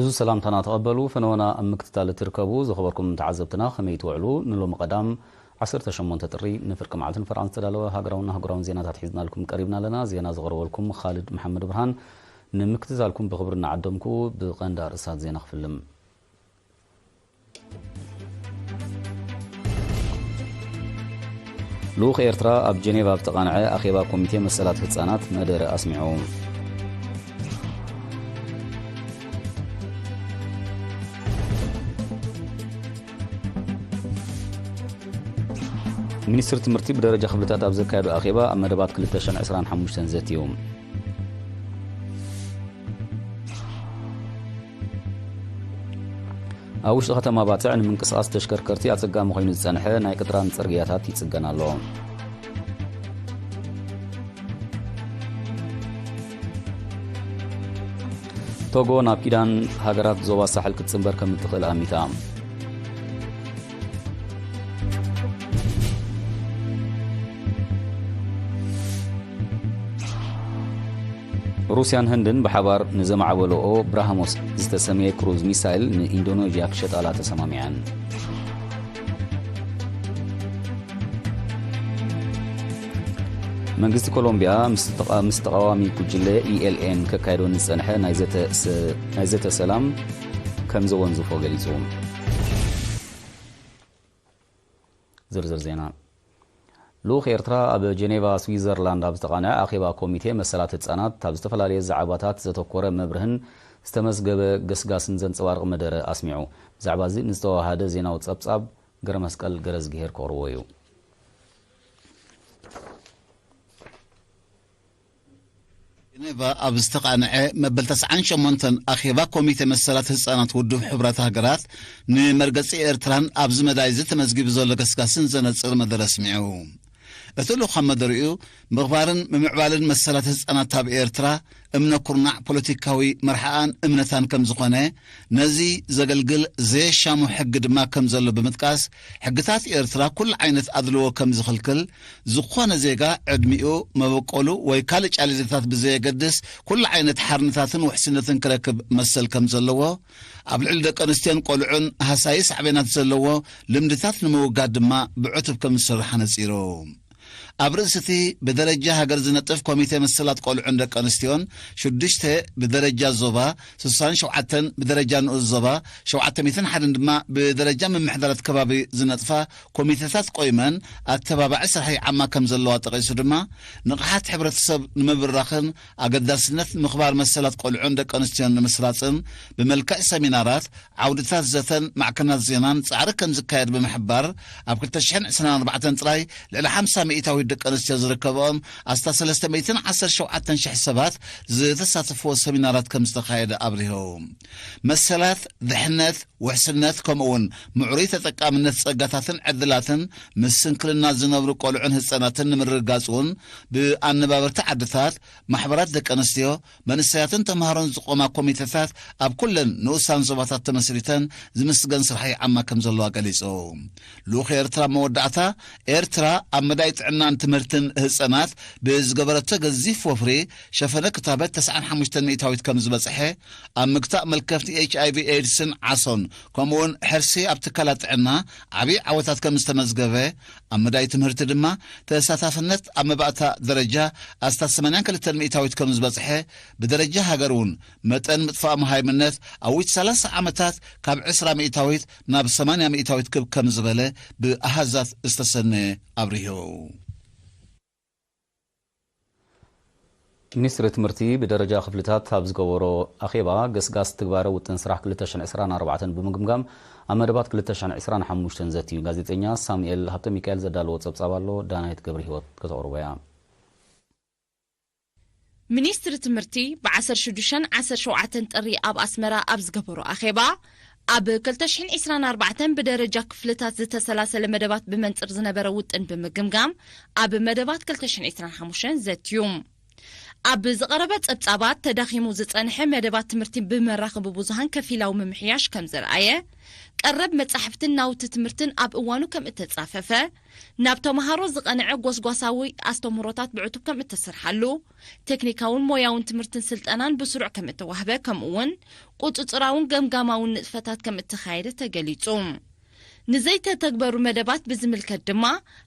ብዙ ሰላምታና ተቐበሉ። ፈነወና ኣብ ምክትታል እትርከቡ ዝኸበርኩም ተዓዘብትና ከመይ ትውዕሉ? ንሎሚ ቀዳም ዓሰርተ ሸሞንተ ጥሪ ንፍርቂ መዓልትን ፈርቓን ዝተዳለወ ሃገራውን ኣህጉራውን ዜናታት ሒዝናልኩም ቀሪብና ኣለና። ዜና ዘቕረበልኩም ኻልድ መሓመድ ብርሃን። ንምክትታልኩም ብኽብሪ እናዓደምኩ ብቐንዲ ኣርእስታት ዜና ክፍልም። ልኡኽ ኤርትራ ኣብ ጀኔቫ ኣብ ዝተቓንዐ ኣኼባ ኮሚቴ መሰላት ህጻናት መደረ ኣስሚዑ። ሚኒስትሪ ትምህርቲ ብደረጃ ክፍልታት ኣብ ዘካየዶ ኣኼባ ኣብ መደባት ክልተ ሽሕን ዕስራን ሓሙሽተን ዘትዩ። ኣብ ውሽጢ ከተማ ባጽዕ ንምንቅስቓስ ተሽከርከርቲ ኣጸጋሚ ኮይኑ ዝጸንሐ ናይ ቅጥራን ጽርግያታት ይጽገን ኣሎ። ቶጎ ናብ ኪዳን ሃገራት ዞባ ሳሕል ክትጽንበር ከም እትኽእል ኣሚታ። ሩስያን ህንድን ብሓባር ንዘማዕበለኦ ብራህሞስ ዝተሰምየ ክሩዝ ሚሳይል ንኢንዶኔዥያ ክሸጣላ ተሰማሚዐን። መንግስቲ ኮሎምቢያ ምስ ተቓ-፣ ምስ ተቓዋሚ ጉጅለ ኢ ኤል ኤን ከካይዶ ንዝጸንሐ ናይ ዘተ ሰ-፣ ናይ ዘተ ሰላም ከም ዘወንዝፎ ገሊጹ። ዝርዝር ዜና። ልኡኽ ኤርትራ ኣብ ጀኔቫ ስዊዘርላንድ ኣብ ዝተቓንዐ ኣኼባ ኮሚቴ መሰላት ህጻናት ኣብ ዝተፈላለየ ዛዕባታት ዘተኮረ መብርህን ዝተመዝገበ ገስጋስን ዘንጸባርቕ መደረ ኣስሚዑ። ብዛዕባ እዚ ንዝተዋሃደ ዜናዊ ጸብጻብ ገረመስቀል ገረዝግሄር ከቕርቦ እዩ። ጀኔቫ ኣብ ዝተቓንዐ መበል ተስዓን ሸሞንተን ኣኼባ ኮሚቴ መሰላት ህጻናት ውድብ ሕቡራት ሃገራት ንመርገጺ ኤርትራን ኣብዚ መዳይ እዚ ተመዝጊቡ ዘሎ ገስጋስን ዘነጽር መደረ ኣስሚዑ። እቲ ልኡኽ ኣብ መደርኡ ምኽባርን ምምዕባልን መሰላት ህጻናት ኣብ ኤርትራ እምነ ኩርናዕ ፖለቲካዊ መርሓኣን እምነታን ከም ዝኾነ፣ ነዚ ዘገልግል ዘየሻሙ ሕጊ ድማ ከም ዘሎ ብምጥቃስ፣ ሕግታት ኤርትራ ኩሉ ዓይነት ኣድልዎ ከም ዝኽልክል፣ ዝኾነ ዜጋ ዕድሚኡ፣ መበቆሉ ወይ ካልእ ጫሌታታት ብዘየገድስ ኩሉ ዓይነት ሓርነታትን ውሕስነትን ክረክብ መሰል ከም ዘለዎ፣ ኣብ ልዕሊ ደቂ ኣንስትዮን ቆልዑን ሃሳዪ ሳዕቤናት ዘለዎ ልምድታት ንምውጋድ ድማ ብዕቱብ ከም ዝሰርሕ ኣነጺሩ። ኣብ ርእሲ እቲ ብደረጃ ሃገር ዝነጥፍ ኮሚቴ መሰላት ቆልዑን ደቂ ኣንስትዮን፣ ሽዱሽተ ብደረጃ ዞባ፣ ስሳን ሸውዓተን ብደረጃ ንኡስ ዞባ፣ ሸውዓተ ሚእትን ሓደን ድማ ብደረጃ ምምሕዳራት ከባቢ ዝነጥፋ ኮሚቴታት ቆይመን ኣተባባዒ ስራሕ ይዓማ ከም ዘለዋ ጠቒሱ ድማ፣ ንቕሓት ሕብረተሰብ ንምብራኽን ኣገዳስነት ምኽባር መሰላት ቆልዑን ደቂ ኣንስትዮን ንምስራጽን ብመልክዕ ሰሚናራት፣ ዓውድታት ዘተን ማዕከናት ዜናን ጻዕሪ ከም ዝካየድ ብምሕባር፣ ኣብ ክልተ ሽሕን ዕስራን ኣርባዕተን ጥራይ ልዕሊ ሓምሳ ሚእታዊት ደቂ ኣንስትዮ ዝርከብኦም ኣስታት ሰለስተ ሚእትን ዓሰርተ ሸውዓተን ሽሕ ሰባት ዝተሳተፍዎ ሰሚናራት ከም ዝተኻየደ ኣብሪሁ። መሰላት፣ ድሕነት፣ ውሕስነት፣ ከምኡ'ውን ምዕሩይ ተጠቃምነት ጸጋታትን ዕድላትን ምስ ስንክልና ዝነብሩ ቆልዑን ህጻናትን ንምርግጋጽ እውን ብኣነባበርቲ ዓድታት፣ ማሕበራት ደቂ ኣንስትዮ፣ መንእሰያትን ተምሃሮን ዝቖማ ኮሚተታት ኣብ ኩለን ንኡሳን ዞባታት ተመስሪተን ዝምስገን ስራሕ ይዓማ ከም ዘለዋ ገሊጹ። ልኡኽ ኤርትራ መወዳእታ፣ ኤርትራ ኣብ መዳይ ጥዕናን ትምህርትን ህጸናት ብዝገበረቶ ገዚፍ ወፍሪ ሸፈነ ክታበት ተስዓን ሓሙሽተን ሚእታዊት ከም ዝበጽሐ፣ ኣብ ምግታእ መልከፍቲ ኤች ኣይ ቪ ኤድስን ዓሶን ከምኡውን ሕርሲ ኣብ ትካላት ጥዕና ዓብዪ ዓወታት ከም ዝተመዝገበ፣ ኣብ መዳይ ትምህርቲ ድማ ተሳታፍነት ኣብ መባእታ ደረጃ ኣስታት ሰማንያን ክልተን ሚእታዊት ከም ዝበጽሐ፣ ብደረጃ ሃገር እውን መጠን ምጥፋእ መሃይምነት ኣብ ውሽጢ ሰላሳ ዓመታት ካብ ዕስራ ሚእታዊት ናብ ሰማንያ ሚእታዊት ክብ ከም ዝበለ ብኣሃዛት ዝተሰነየ ኣብሪሁ። ሚኒስትሪ ትምህርቲ ብደረጃ ክፍልታት ኣብ ዝገበሮ ኣኼባ፣ ገስጋስ ትግባረ ውጥን ስራሕ ክልተ ሽሕን ዕስራን ኣርባዕተን ብምግምጋም፣ ኣብ መደባት ክልተ ሽሕን ዕስራን ሓሙሽተን ዘትዩ። ጋዜጠኛ ሳሙኤል ሃብተ ሚካኤል ዘዳለዎ ጸብጻብ ኣሎ፣ ዳናይት ገብረ ህይወት ከተቕርቦ እያ። ሚኒስትሪ ትምህርቲ ብ ዓሰርተ ሽዱሽተን ዓሰርተ ሸውዓተን ጥሪ ኣብ ኣስመራ ኣብ ዝገበሮ ኣኼባ፣ ኣብ ክልተ ሽሕን ዕስራን ኣርባዕተን ብደረጃ ክፍልታት ዝተሰላሰለ መደባት ብመንጽር ዝነበረ ውጥን ብምግምጋም፣ ኣብ መደባት ክልተ ሽሕን ዕስራን ሓሙሽተን ዘትዩ። ኣብ ዝቐረበ ጸብጻባት፣ ተዳኺሙ ዝጸንሐ መደባት ትምህርቲ ብመራኽቢ ብዙሃን ከፊላዊ ምምሕያሽ ከም ዘርኣየ፣ ቀረብ መጻሕፍትን ናውቲ ትምህርትን ኣብ እዋኑ ከም እተጻፈፈ፣ ናብ ተመሃሮ ዝቐንዐ ጎስጓሳዊ ኣስተምህሮታት ብዕቱብ ከም እተሰርሓሉ፣ ቴክኒካውን ሞያውን ትምህርትን ስልጠናን ብስሩዕ ከም እተዋህበ፣ ከምኡ እውን ቁጽጽራውን ገምጋማውን ንጥፈታት ከም እተኻየደ ተገሊጹ። ንዘይተተግበሩ መደባት ብዝምልከት ድማ፣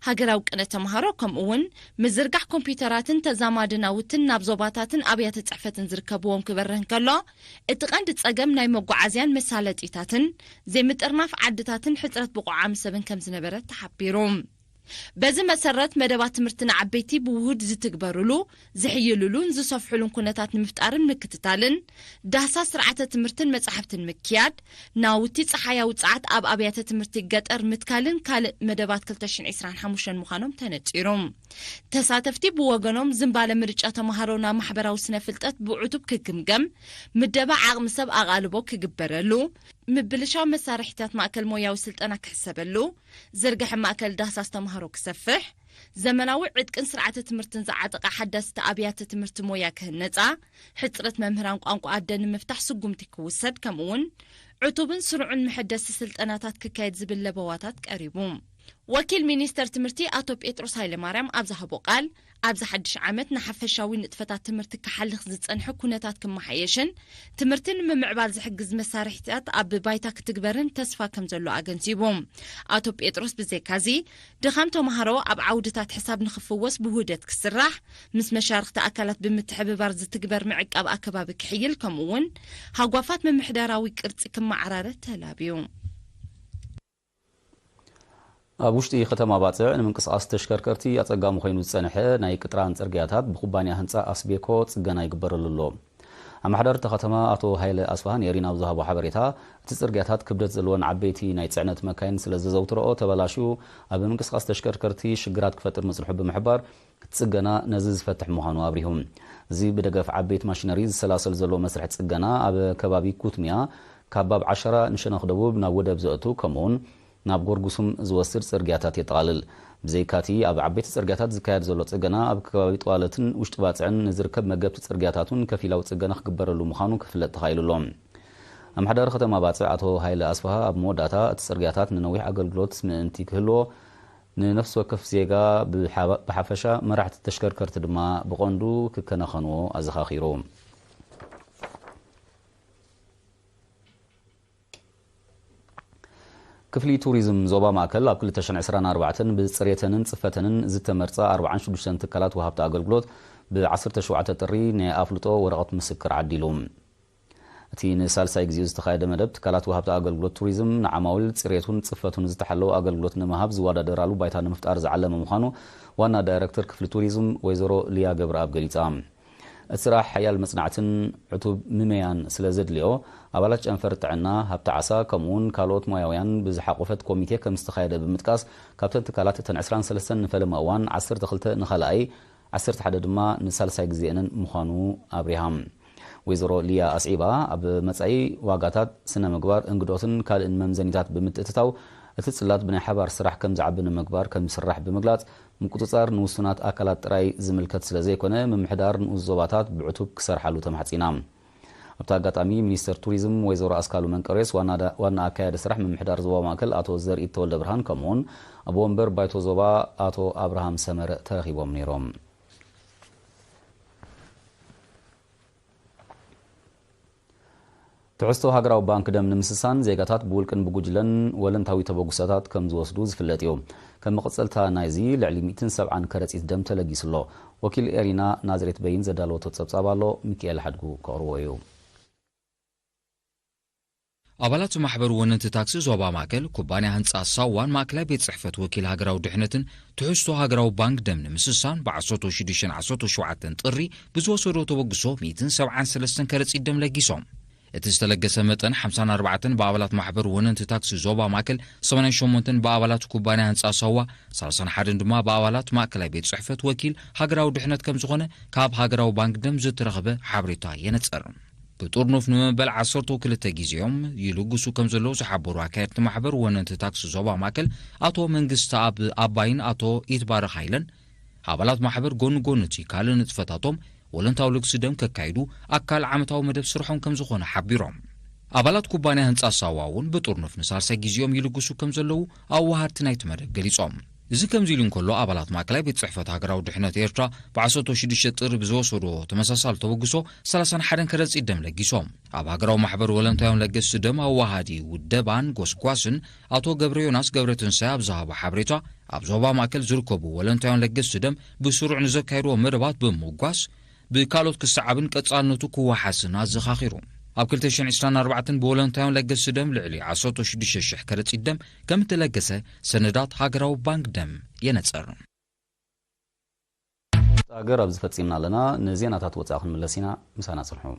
ሃገራዊ ቅነ ተመሃሮ፣ ከምኡ እውን ምዝርጋሕ ኮምፒውተራትን ተዛማዲ ናውትን ናብ ዞባታትን ኣብያተ ጽሕፈትን ዝርከብዎም ክበርህ እንከሎ፣ እቲ ቀንዲ ጸገም ናይ መጓዓዝያን መሳለጢታትን ዘይምጥርናፍ ዓድታትን ሕጽረት ብቑዓሚ ሰብን ከም ዝነበረ ተሓቢሩ። በዚ መሰረት፣ መደባት ትምህርቲ ንዓበይቲ ብውሁድ ዝትግበርሉ፣ ዝሕይልሉን ዝሰፍሕሉን ኩነታት ንምፍጣርን ምክትታልን፣ ዳህሳስ ስርዓተ ትምህርትን መጻሕፍትን ምክያድ፣ ናውቲ ጸሓያዊ ጸዓት ኣብ ኣብያተ ትምህርቲ ገጠር ምትካልን ካልእ መደባት ክልተ ሽሕን ዕስራን ሓሙሽተን ምዃኖም ተነጺሩ። ተሳተፍቲ ብወገኖም፣ ዝንባለ ምርጫ ተመሃሮ ናብ ማሕበራዊ ስነ ፍልጠት ብዕቱብ ክግምገም፣ ምደባ ዓቕሚ ሰብ ኣቓልቦ ክግበረሉ፣ ምብልሻው መሳርሒታት ማእከል ሞያዊ ስልጠና ክሕሰበሉ፣ ዝርግሐ ማእከል ዳህሳስ ተመሃሮ ክሰፍሕ፣ ዘመናዊ ዕጥቅን ስርዓተ ትምህርትን ዝዓጠቓ ሓዳስቲ ኣብያተ ትምህርቲ ሞያ ክህነጻ፣ ሕጽረት መምህራን ቋንቋ ኣደ ንምፍታሕ ስጉምቲ ክውሰድ፣ ከምኡውን ዕቱብን ስሩዕን መሐደሲ ስልጠናታት ክካየድ ዝብል ለበዋታት ቀሪቡ። ወኪል ሚኒስተር ትምህርቲ ኣቶ ጴጥሮስ ሃይለማርያም ኣብ ዝሃቦ ቃል፣ ኣብዚ ሓድሽ ዓመት ንሓፈሻዊ ንጥፈታት ትምህርቲ ክሓልኽ ዝጸንሐ ኩነታት ክመሓየሽን ትምህርቲ ንምምዕባል ዝሕግዝ መሳርሒታት ኣብ ባይታ ክትግበርን ተስፋ ከም ዘሎ ኣገንዚቡ። ኣቶ ጴጥሮስ ብዘይካዚ፣ ድኻም ተመሃሮ ኣብ ዓውድታት ሕሳብ ንኽፍወስ ብውህደት ክስራሕ፣ ምስ መሻርኽቲ ኣካላት ብምትሕብባር ዝትግበር ምዕቃብ ኣከባቢ ክሕይል፣ ከምኡ እውን ሃጓፋት ምምሕዳራዊ ቅርጺ ክመዓራረ ተላብዩ። ኣብ ውሽጢ ከተማ ባጽዕ ንምንቅስቓስ ተሽከርከርቲ ኣጸጋሚ ኮይኑ ዝጸንሐ ናይ ቅጥራን ጽርግያታት ብኩባንያ ህንጻ ኣስቤኮ ጽገና ይግበረሉ ኣሎ። ኣመሓዳሪ እታ ከተማ ኣቶ ሃይለ ኣስፋሃ ንኤሪና ኣብ ዝሃቦ ሓበሬታ፣ እቲ ጽርግያታት ክብደት ዘለወን ዓበይቲ ናይ ጽዕነት መካይን ስለ ዘዘውትረኦ ተበላሽዩ፣ ኣብ ምንቅስቓስ ተሽከርከርቲ ሽግራት ክፈጥር ምጽንሑ ብምሕባር፣ እቲ ጽገና ነዚ ዝፈትሕ ምዃኑ ኣብሪሁ። እዚ ብደገፍ ዓበይቲ ማሽነሪ ዝሰላሰል ዘሎ መስርሕ ጽገና፣ ኣብ ከባቢ ኩትሚያ ካብ ባብ ዓሸራ ንሸነኽ ደቡብ ናብ ወደብ ዘእቱ፣ ከምኡውን ናብ ጎርጉሱም ዝወስድ ጽርግያታት የጠቓልል። ብዘይካቲ፣ ኣብ ዓበይቲ ጽርግያታት ዝካየድ ዘሎ ጽገና፣ ኣብ ከባቢ ጠዋለትን ውሽጢ ባጽዕን ንዝርከብ መገብቲ ጽርግያታት እውን ከፊላዊ ጽገና ክግበረሉ ምዃኑ ክፍለጥ ተኻኢሉ ኣሎ። ኣመሓዳሪ ከተማ ባጽዕ ኣቶ ሃይለ ኣስፍሃ፣ ኣብ መወዳእታ፣ እቲ ጽርግያታት ንነዊሕ ኣገልግሎት ምእንቲ ክህልዎ፣ ንነፍሲ ወከፍ ዜጋ ብሓ-፣ ብሓፈሻ፣ መራሕቲ ተሽከርከርቲ ድማ ብቐንዱ ክከናኸንዎ ኣዘኻኺሩ። ክፍሊ ቱሪዝም ዞባ ማእከል ኣብ ክልተ ሽሕን ዕስራን ኣርባዕተን ብጽሬተንን ጽፈተንን ዝተመርጻ ኣርባዓን ሽዱሽተን ትካላት ወሃብቲ ኣገልግሎት ብ ዓሰርተ ሸውዓተ ጥሪ ናይ ኣፍልጦ ወረቐት ምስክር ዓዲሉ። እቲ ንሳልሳይ ግዜኡ ዝተኻየደ መደብ ትካላት ወሃብቲ ኣገልግሎት ቱሪዝም ንዓማዊል ጽሬቱን ጽፈቱን ዝተሓለወ ኣገልግሎት ንምሃብ ዝወዳደራሉ ባይታ ንምፍጣር ዝዓለመ ምዃኑ ዋና ዳይረክተር ክፍሊ ቱሪዝም ወይዘሮ ሊያ ገብረኣብ ገሊጻ። እቲ ስራሕ ሓያል መጽናዕትን ዕቱብ ምመያን ስለ ዘድልዮ፣ ኣባላት ጨንፈር ጥዕና፣ ሃብቲ ዓሳ፣ ከምኡውን ካልኦት ሞያውያን ብዝሓቖፈት ኮሚቴ ከም ዝተኻየደ ብምጥቃስ፣ ካብተን ትካላት እተን ዕስራን ሰለስተን ንፈለማ እዋን፣ ዓሰርተ ክልተ ንኻልኣይ፣ ዓሰርተ ሓደ ድማ ንሳልሳይ ግዜኤንን ምዃኑ ኣብሪሃ። ወይዘሮ ሊያ ኣስዒባ፣ ኣብ መጻኢ ዋጋታት፣ ስነ ምግባር፣ እንግዶትን ካልእን መምዘኒታት ብምትእትታው፣ እቲ ጽላት ብናይ ሓባር ስራሕ ከም ዝዓቢ ንምግባር ከም ዝስራሕ ብምግላጽ፣ ምቁጽጻር ንውሱናት ኣካላት ጥራይ ዝምልከት ስለ ዘይኮነ፣ ምምሕዳር ንኡስ ዞባታት ብዕቱብ ክሰርሓሉ ተማሕጺና። ኣብቲ ኣጋጣሚ፣ ሚኒስተር ቱሪዝም ወይዘሮ ኣስካሉ መንቀርዮስ፣ ዋና ዳ-፣ ዋና ኣካያዲ ስራሕ ምምሕዳር ዞባ ማእከል ኣቶ ዘርኢት ተወልደብርሃን፣ ከምኡውን ኣቦ ወንበር ባይቶ ዞባ ኣቶ ኣብርሃም ሰመረ ተረኺቦም ነይሮም። ትሕዝቶ ሃገራዊ ባንክ ደም ንምስሳን ዜጋታት ብውልቅን ብጉጅለን ወለንታዊ ተበግሶታት ከም ዝወስዱ ዝፍለጥ እዩ። ከም መቐጸልታ ናይዚ ልዕሊ ሚእትን ሰብዓን ከረጺት ደም ተለጊሱ ኣሎ። ወኪል ኤሪና ናዝሬት በይን ዘዳለወቶ ጸብጻብ ኣሎ፣ ሚካኤል ሓድጉ ከቕርቦ እዩ። ኣባላት ማሕበር ወነንቲ ታክሲ ዞባ ማእከል፣ ኩባንያ ህንጻ ሳዋን ማእከላይ ቤት ጽሕፈት ወኪል ሃገራዊ ድሕነትን ትሕዝቶ ሃገራዊ ባንክ ደም ንምስሳን ብ ዓሰርተ ሽዱሽተን ዓሰርተ ሸውዓተን ጥሪ ብዝወሰዶ ተበግሶ ሚእትን ሰብዓን ሰለስተን ከረጺት ደም ለጊሶም። እቲ ዝተለገሰ መጠን ሓምሳን ኣርባዕተን ብኣባላት ማሕበር ወነንቲ ታክሲ ዞባ ማእከል፣ ሰማንያን ሸሞንተን ብኣባላት ኩባንያ ህንጻ ሳዋ፣ ሰላሳን ሓደን ድማ ብኣባላት ማእከላይ ቤት ጽሕፈት ወኪል ሃገራዊ ድሕነት ከም ዝኾነ ካብ ሃገራዊ ባንክ ደም ዝተረኽበ ሓበሬታ የነጽር። ብጥርኑፍ ንመበል ዓሰርተ ክልተ ግዜኦም ይልግሱ ከም ዘለዉ ዝሓበሩ ኣካየድቲ ማሕበር ወነንቲ ታክሲ ዞባ ማእከል ኣቶ መንግስተኣብ ኣባይን ኣቶ ኢትባረኽ ሃይለን፣ ኣባላት ማሕበር ጎኒ ጎኒ እቲ ካልእ ንጥፈታቶም ወለንታዊ ልግሲ ደም ከካይዱ ኣካል ዓመታዊ መደብ ስርሖም ከም ዝኾነ ሓቢሮም። ኣባላት ኩባንያ ህንጻ ሳዋ እውን ብጥርኑፍ ንሳልሳይ ግዜኦም ይልግሱ ከም ዘለዉ ኣዋሃድቲ ናይቲ መደብ ገሊጾም። እዚ ከምዚ ኢሉ እንከሎ፣ ኣባላት ማእከላይ ቤት ጽሕፈት ሃገራዊ ድሕነት ኤርትራ ብዓሰርተ ሽዱሽተ ጥሪ ብዝወሰድዎ ተመሳሳሊ ተበግሶ ሰላሳን ሓደን ከረጺት ደም ለጊሶም። ኣብ ሃገራዊ ማሕበር ወለንታውያን ለገስቲ ደም ኣዋሃዲ ውደባን ጎስጓስን ኣቶ ገብረ ዮናስ ገብረ ትንሳኤ ኣብ ዝሃቦ ሓበሬታ፣ ኣብ ዞባ ማእከል ዝርከቡ ወለንታውያን ለገስቲ ደም ብስሩዕ ንዘካየድዎ መደባት ብምምጓስ፣ ብካልኦት ክሰዓብን ቀጻልነቱ ክወሓስን ኣዘኻኺሩ። ኣብ ክልተ ሽሕን ዕስራን ኣርባዕተን ብወለንታውያን ለገስቲ ደም ልዕሊ ዓሰርተ ሽዱሽተ ሽሕ ከረጺት ደም ከም እተለገሰ ሰነዳት ሃገራዊ ባንክ ደም የነጽር። ሃገር ኣብዚ ፈጺምና ኣለና። ንዜናታት ወጻኢ ክንምለስ ኢና። ምሳና ጽንሑ።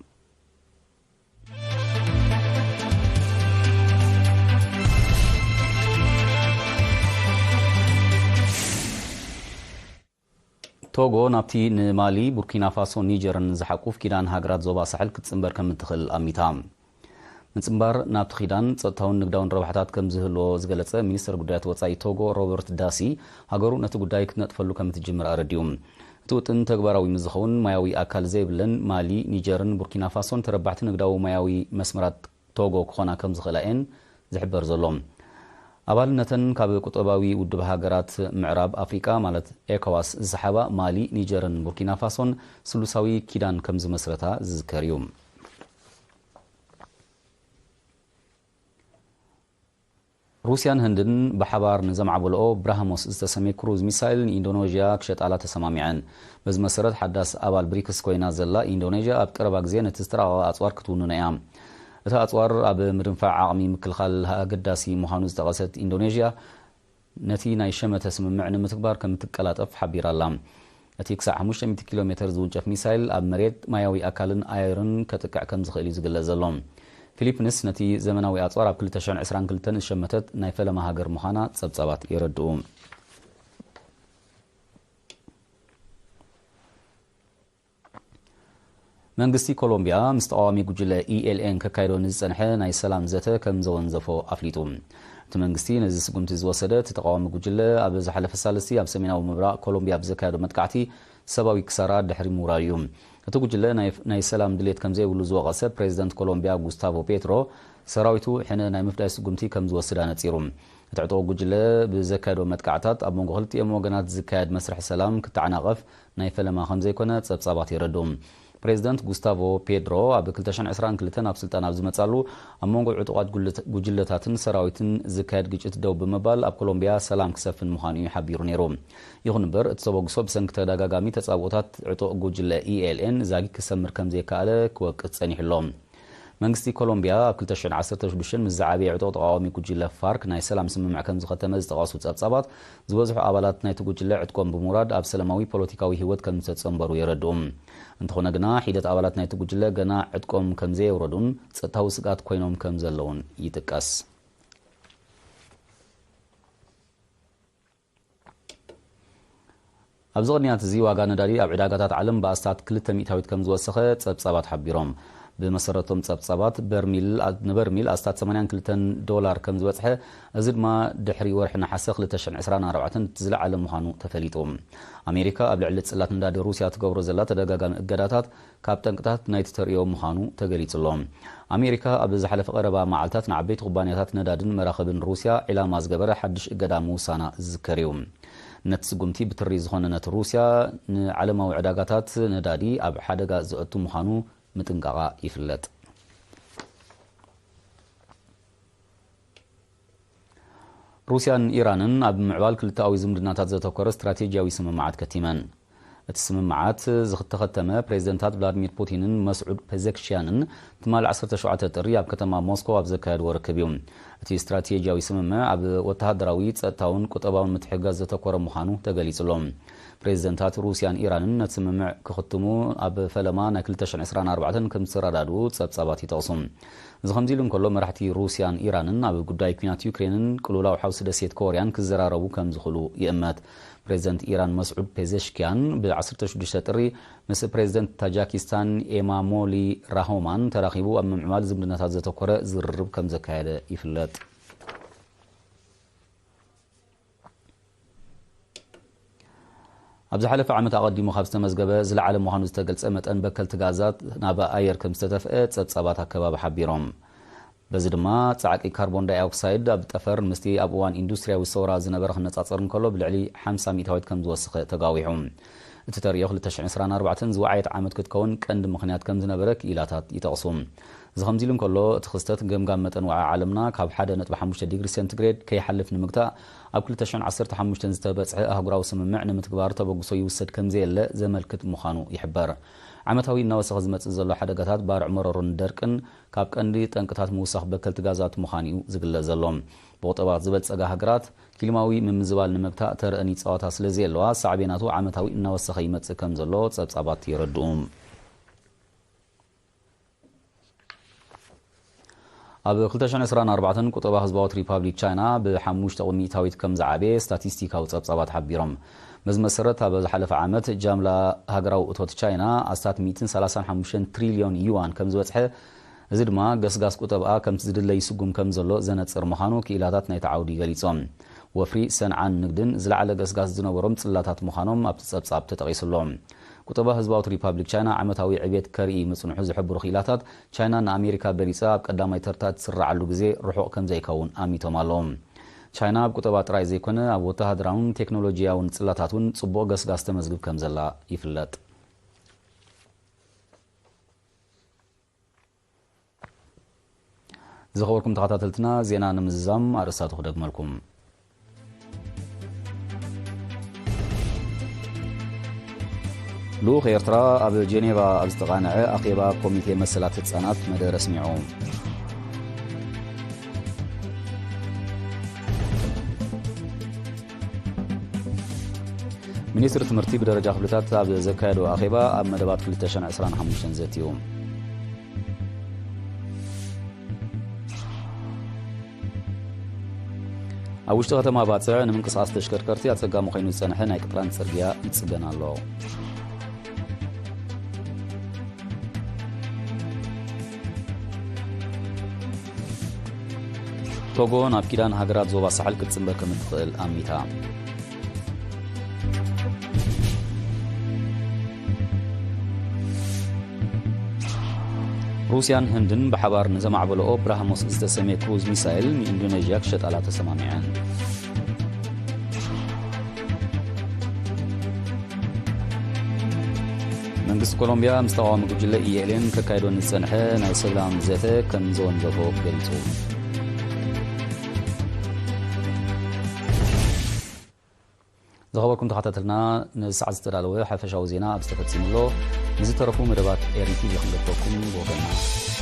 ቶጎ ናብቲ ንማሊ፣ ቡርኪና ፋሶን ኒጀርን ዝሓቁፍ ኪዳን ሃገራት ዞባ ሳሕል ክትጽንበር ከም እትኽእል ኣሚታ። ምጽንባር ናብቲ ኪዳን ጸጥታውን ንግዳውን ረብሓታት ከም ዝህልዎ ዝገለጸ ሚኒስተር ጉዳያት ወጻኢ ቶጎ ሮበርት ዳሲ፣ ሃገሩ ነቲ ጉዳይ ክትነጥፈሉ ከም እትጅምር ኣረዲኡ። እቲ ውጥን ተግባራዊ ምስ ዝኸውን ማያዊ ኣካል ዘይብለን ማሊ፣ ኒጀርን ቡርኪና ፋሶን ተረባሕቲ ንግዳዊ ማያዊ መስመራት ቶጎ ክኾና ከም ዝኽእላ እየን ዝሕበር ዘሎ። ኣባልነተን ካብ ቁጠባዊ ውድብ ሃገራት ምዕራብ ኣፍሪቃ ማለት ኤኮዋስ ዝሰሓባ ማሊ፣ ኒጀርን ቡርኪና ፋሶን ስሉሳዊ ኪዳን ከም ዝመስረታ ዝዝከር እዩ። ሩስያን ህንድን ብሓባር ንዘማዕበልኦ ብራህሞስ ዝተሰምየ ክሩዝ ሚሳይል ንኢንዶኔዥያ ክሸጣላ ተሰማሚዐን። በዚ መሰረት ሓዳስ ኣባል ብሪክስ ኮይና ዘላ ኢንዶኔዥያ ኣብ ቀረባ ግዜ ነቲ ዝተራቐቐ ኣጽዋር ክትውንኖ እያ። እቲ ኣጽዋር ኣብ ምድንፋዕ ዓቕሚ ምክልኻል ኣገዳሲ ምዃኑ ዝጠቐሰት ኢንዶኔዥያ፣ ነቲ ናይ ሸመተ ስምምዕ ንምትግባር ከም እትቀላጠፍ ሓቢራ ኣላ። እቲ ክሳዕ ሓሙሽተ ሚእቲ ኪሎ ሜተር ዝውንጨፍ ሚሳይል ኣብ መሬት፣ ማያዊ ኣካልን ኣየርን ከጥቅዕ ከም ዝኽእል እዩ ዝግለጽ ዘሎ። ፊሊፕንስ ነቲ ዘመናዊ ኣጽዋር ኣብ ክልተ ሽሕን ዕስራን ክልተን ዝሸመተት ናይ ፈለማ ሃገር ምዃና ጸብጻባት የረድኡ። መንግስቲ ኮሎምቢያ ምስ ተቓዋሚ ጉጅለ ኢ ኤል ኤን ከካይዶ ንዝጸንሐ ናይ ሰላም ዘተ ከም ዘወንዘፎ ኣፍሊጡ። እቲ መንግስቲ ነዚ ስጉምቲ ዝወሰደ፣ እቲ ተቓዋሚ ጉጅለ ኣብ ዝሓለፈ ሳልስቲ ኣብ ሰሜናዊ ምብራቕ ኮሎምቢያ ብዘካየዶ መጥቃዕቲ ሰብኣዊ ክሳራ ድሕሪ ምውራዱ እዩ። እቲ ጉጅለ ናይ፣ ናይ ሰላም ድሌት ከም ዘይብሉ ዝወቐሰ ፕሬዚደንት ኮሎምቢያ ጉስታቮ ፔትሮ፣ ሰራዊቱ ሕነ ናይ ምፍዳይ ስጉምቲ ከም ዝወስድ ኣነጺሩ። እቲ ዕጡቕ ጉጅለ ብዘካየዶ መጥቃዕታት ኣብ መንጎ ክልቲኦም ወገናት ዝካየድ መስርሕ ሰላም ክተዓናቐፍ ናይ ፈለማ ከም ዘይኮነ ጸብጻባት የረድኡ። ፕሬዚደንት ጉስታቮ ፔድሮ ኣብ ክልተ ሽሕን ዕስራን ክልተን ኣብ ስልጣን ኣብ ዝመጻሉ፣ ኣብ መንጎ ዕጡቓት ጉልት-፣ ጉጅለታትን ሰራዊትን ዝካየድ ግጭት ደው ብምባል ኣብ ኮሎምቢያ ሰላም ክሰፍን ምዃኑ እዩ ሓቢሩ ነይሩ። ይኹን እምበር፣ እቲ ተበግሶ ብሰንኪ ተደጋጋሚ ተጻብኦታት ዕጡቕ ጉጅለ ኢ ኤል ኤን ዛጊት ክሰምር ከም ዘይከኣለ ክወቅስ ጸኒሑ ኣሎ። መንግስቲ ኮሎምቢያ ኣብ ክልተ ሽሕን ዓሰርተ ሽዱሽተን ምስ ዝዓበየ ዕጡቕ ተቓዋሚ ጉጅለ ፋርክ ናይ ሰላም ስምምዕ ከም ዝኸተመ ዝጠቐሱ ጸብጻባት፣ ዝበዝሑ ኣባላት ናይቲ ጉጅለ ዕጥቆም ብምውራድ ኣብ ሰላማዊ ፖለቲካዊ ህይወት ከም ዝተጸንበሩ የረድኡ። እንተኾነ ግና፣ ሒደት ኣባላት ናይቲ ጉጅለ ገና ዕጥቆም ከም ዘየውረዱን ጸጥታዊ ስግኣት ኮይኖም ከም ዘለዉን ይጥቀስ። ኣብዚ ቅንያት እዚ ዋጋ ነዳዲ ኣብ ዕዳጋታት ዓለም ብኣስታት ክልተ ሚእታዊት ከም ዝወሰኸ ጸብጻባት ሓቢሮም። ብመሰረቶም ጸብጻባት፣ በርሚል፣ ንበርሚል ኣስታት ሰማንያን ክልተን ዶላር ከም ዝበጽሐ፣ እዚ ድማ ድሕሪ ወርሒ ነሓሰ ክልተ ሽሕን ዕስራን ኣርባዕተን እቲ ዝለዓለ ምዃኑ ተፈሊጡ። ኣሜሪካ ኣብ ልዕሊ ጽላት ነዳዲ ሩስያ ትገብሮ ዘላ ተደጋጋሚ እገዳታት ካብ ጠንቅታት ናይቲ ተርእዮ ምዃኑ ተገሊጹ ኣሎ። ኣሜሪካ ኣብ ዝሓለፈ ቀረባ መዓልታት ንዓበይቲ ኩባንያታት ነዳድን መራኽብን ሩስያ ዒላማ ዝገበረ ሓድሽ እገዳ ምውሳና ዝዝከር እዩ። ነቲ ስጉምቲ ብትሪ ዝኾነነት ሩስያ፣ ንዓለማዊ ዕዳጋታት ነዳዲ ኣብ ሓደጋ ዘእቱ ምዃኑ ምጥንቃቓ ይፍለጥ። ሩስያን ኢራንን ኣብ ምዕባል ክልተኣዊ ዝምድናታት ዘተኮረ ስትራቴጂያዊ ስምምዓት ከቲመን። እቲ ስምምዓት ዝተኸተመ፣ ፕሬዚደንታት ቭላድሚር ፑቲንን መስዑድ ፔዘሽክያንን ትማሊ ዓሰርተ ሸውዓተ ጥሪ ኣብ ከተማ ሞስኮ ኣብ ዘካየድዎ ርክብ እዩ። እቲ ስትራቴጂያዊ ስምምዕ ኣብ ወተሃደራዊ፣ ጸጥታውን ቁጠባውን ምትሕግጋዝ ዘተኮረ ምዃኑ ተገሊጹ ኣሎ። ፕሬዚደንታት ሩስያን ኢራንን ነቲ ስምምዕ ክኽትሙ ኣብ ፈለማ ናይ ክልተ ሽሕን ዕስራን ኣርባዕተን ከም ዝተረዳድኡ ጸብጻባት ይጠቕሱ። እዚ ከምዚ ኢሉ እንከሎ፣ መራሕቲ ሩስያን ኢራንን ኣብ ጉዳይ ኲናት ዩክሬንን ቅልውላው ሓውሲ ደሴት ኮርያን ክዘራረቡ ከም ዝኽእሉ ይእመት። ፕሬዚደንት ኢራን መስዑድ ፔዘሽኪያን ብ ዓሰርተ ሽዱሽተ ጥሪ ምስ ፕሬዚደንት ታጃኪስታን ኤማሞሊ ራሆማን ተራኺቡ ኣብ ምምዕባል ዝምድናታት ዘተኮረ ዝርርብ ከም ዘካየደ ይፍለጥ። ኣብ ዝሓለፈ ዓመት ኣቐዲሙ ካብ ዝተመዝገበ ዝለዓለ ምዃኑ ዝተገልጸ መጠን በከልቲ ጋዛት ናብ ኣየር ከም ዝተተፍአ ጸብጻባት ኣከባቢ ሓቢሮም። በዚ ድማ ጻዕቂ ካርቦን ዳይኦክሳይድ ኣብ ጠፈር ምስቲ ኣብ እዋን ኢንዱስትሪያዊ ሰውራ ዝነበረ ክነጻጸር እንከሎ ብልዕሊ ሓምሳ ሚእታዊት ከም ዝወሰኸ ተጋዊሑ። እቲ ተርእዮ ክልተ ሽሕን ዕስራን ኣርባዕተን ዝወዓየት ዓመት ክትከውን ቀንዲ ምኽንያት ከም ዝነበረ ክኢላታት ይጠቕሱ። እዚ ከምዚ ኢሉ እንከሎ፣ እቲ ክስተት ገምጋም መጠን ወዓኢ ዓለምና ካብ ሓደ ነጥቢ ሓሙሽተ ዲግሪ ሴንቲግሬድ ከይሓልፍ ንምግታእ ኣብ ክልተ ሽሕን ዓሰርተ ሓሙሽተን ዝተበጽሐ ኣህጉራዊ ስምምዕ ንምትግባር ተበግሶ ይውሰድ ከም ዘየለ ዘመልክት ምዃኑ ይሕበር። ዓመታዊ እናወሰኸ ዝመጽእ ዘሎ ሓደጋታት ባርዕ መረሮን ደርቅን ካብ ቀንዲ ጠንቅታት ምውሳኽ በከልቲ ጋዛት ምዃኑ እዩ ዝግለጽ ዘሎ። ብቑጠባ ዝበልጸጋ ሃገራት ክሊማዊ ምምዝባል ንምግታእ ተረእን ይጻወታ ስለ ዘየለዋ፣ ሳዕቤናቱ ዓመታዊ እናወሰኸ ይመጽእ ከም ዘሎ ጸብጻባት የረድኡ። ኣብ ክልተ ሽሕን ዕስራን ኣርባዕተን ቁጠባ ህዝባዊት ሪፓብሊክ ቻይና ብሓሙሽተ ሚእታዊት ከም ዝዓበየ ስታቲስቲካዊ ጸብጻባት ሓቢሮም። በዚ መሰረት፣ ኣብ ዝሓለፈ ዓመት ጃምላ ሃገራዊ እቶት ቻይና ኣስታት ሚእትን ሰላሳን ሓሙሽተን ትሪልዮን ዩዋን ከም ዝበጽሐ፣ እዚ ድማ ገስጋስ ቁጠብኣ ከምቲ ዝድለ ይስጉም ከም ዘሎ ዘነጽር ምዃኑ ክኢላታት ናይቲ ዓውዲ ገሊጾም። ወፍሪ ሰንዓን ንግድን ዝለዓለ ገስጋስ ዝነበሮም ጽላታት ምዃኖም ኣብቲ ጸብጻብ ተጠቒሱ ኣሎ። ቁጠባ ህዝባዊት ሪፓብሊክ ቻይና ዓመታዊ ዕቤት ከርኢ ምጽንሑ ዝሕብሩ ክኢላታት፣ ቻይና ንኣሜሪካ በሊጻ ኣብ ቀዳማይ ተርታ እትስርዓሉ ግዜ ርሑቕ ከም ዘይከውን ኣሚቶም ኣለዉ። ቻይና ኣብ ቁጠባ ጥራይ ዘይኮነ፣ ኣብ ወተሃደራውን ቴክኖሎጂያውን ጽላታት እውን ጽቡቕ ገስጋስ ተመዝግብ ከም ዘላ ይፍለጥ። ዝኸበርኩም ተኸታተልትና፣ ዜና ንምዝዛም ኣርእስታቱ ክደግመልኩም። ልኡኽ ኤርትራ ኣብ ጄኔቫ ኣብ ዝተቓንዐ ኣኼባ ኮሚቴ መሰላት ህጻናት መደረ ኣስሚዑ። ሚኒስትሪ ትምህርቲ ብደረጃ ክፍልታት ኣብ ዘካየዶ ኣኼባ ኣብ መደባት ክልተ ሽሕን ዕስራን ሓሙሽተን ዘትዩ። ኣብ ውሽጢ ከተማ ባጽዕ ንምንቅስቓስ ተሽከርከርቲ ኣጸጋሚ ኮይኑ ዝጸንሐ ናይ ቅጥራን ጽርግያ ይጽገን ኣሎ። ቶጎ ናብ ኪዳን ሃገራት ዞባ ሳሕል ክትጽንበር ከም እትኽእል ኣሚታ። ሩስያን ህንድን ብሓባር ንዘማዕበለኦ ብራህሞስ ዝተሰምየ ክሩዝ ሚሳይል ንኢንዶኔዥያ ክሸጣላ ተሰማሚዐን። መንግስቲ ኮሎምቢያ ምስ ተቃዋሚ ጉጅለ ኢኤልኤን ከካይዶ ንዝጸንሐ ናይ ሰላም ዘተ ከም ዘወንዘፎ ገሊጹ። ዝኸበርኩም ተኸታተልና፣ ንሰዓት ዝተዳለወ ሓፈሻዊ ዜና ኣብዚ ተፈጺሙ ኣሎ። ንዝተረፉ መደባት ኤሪ ቲቪ ክንገድፈኩም ብወገንና።